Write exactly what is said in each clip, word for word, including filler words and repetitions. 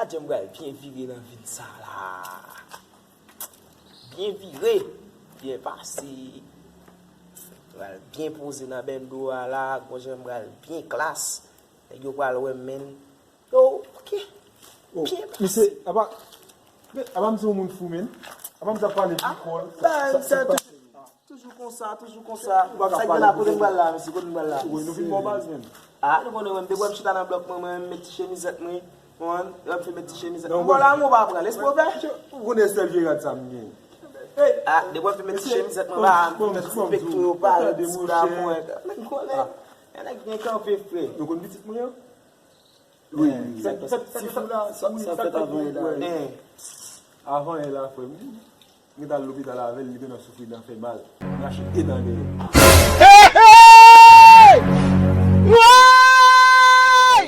Jan m pral byen vire nan vid sa la. Byen vire, byen pase. Pral byen poze nan bendo a la, gon jan m pral byen klas. Nèg yo pral wè m, men. Yo, ok. Oh, byen pase. Misye, apa, apa misye yon moun fou, men? Apa misye ap pale pou kò l? Sa, sa, sa, sa, Toujou konsa, toujou konsa. Sa k gen la, kote m pral la, mesye, kote m pral la? Wi, nou fin bon baz, menm. Ah, nou konnen, mwen, m te wè m chita nan blòk mwen, mwen, m met ti chemizèt mwen. Mwen, lè m fin met ti chemizèt mwen. Bon, la, mwen pa pran, lespwa fè. Ou konnen sèl vye rad sa m gen. Ah, depi w fin met ti chemizèt mwen, ba, m fè ti pekto yo parèt, ti bra mwen. Mwen konnen. Yon nèg gen kanpe, frè. Nou konn pitit mwen an? Wi, wi. Sa, sa, sa, sa, sa, sa fèt avan yè la. Avan yè la, frè m. Mwen t al lopital avè l, li te nan soufri, dan fè mal. Mwen rache de dan dèyè. Hey! Hey!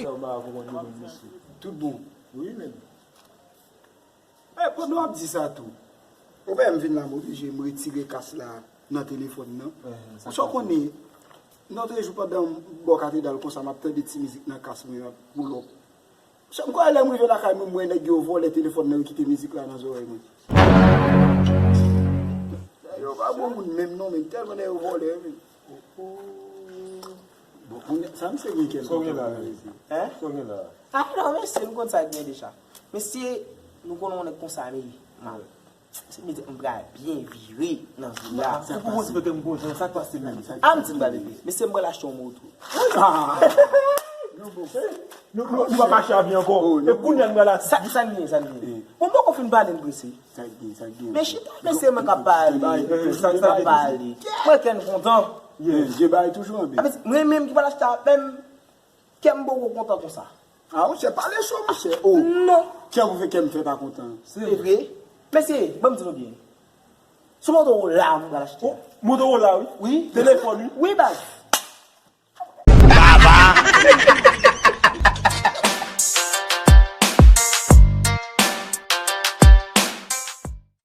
Sa w pa konprann yo menm mesye. Tout bon. Wi, men. E, pandan w ap di sa tou, ou wè m vin la, m oblije m retire kas la nan telefòn nan. Sa w konnen, lòt jou pandan m bò katedral konsa, m ap tande ti mizik nan kas mwen an, pull up. Sa m kwè lè m rive lakay mwen, m wè nèg yo vòlè telefòn nan, yo kite mizik la nan zòrèy mwen. Nèg yo pa bon moun menm non, men tèlman nèg yo vòlè, men. Bon, kounye a, sa misye gen kè l. Sa w gen la, menm? Hein? Sa w gen la? Ah non, mesye, nou konn sa k gen deja. Mesye, nou konnen yon nèg konsa, men. Mesye, m di, m pral byen vire nan vil la. Ou pou poze pete m gon jan, sa k pase menm? Ah, m di m pral vire. Mesye, m pral achte yon moto. Ah! Nou, nou, nou pa mache avyon ankò. E kounye a nou la. Sa, sa n gen, sa n gen. Bon, m poko fin pale, m prese. Sa k gen, sa k gen. Men chita, mesye, mwen k ap pale. Mwen k ap pale. Mwen kè m kontan. Dye bay toujou anbe. Mwen menm ki pral achte a, menm kè m poko kontan konsa. Ah, monchè, pale cho, monchè. Oh. Non. Kè ou fè kè m fè pa kontan. Se vre. Mesye, ban m di nou byen. Sou Motorola, m pral achte. Motorola, wi. Wi. Telefòn, wi. Wi, baz.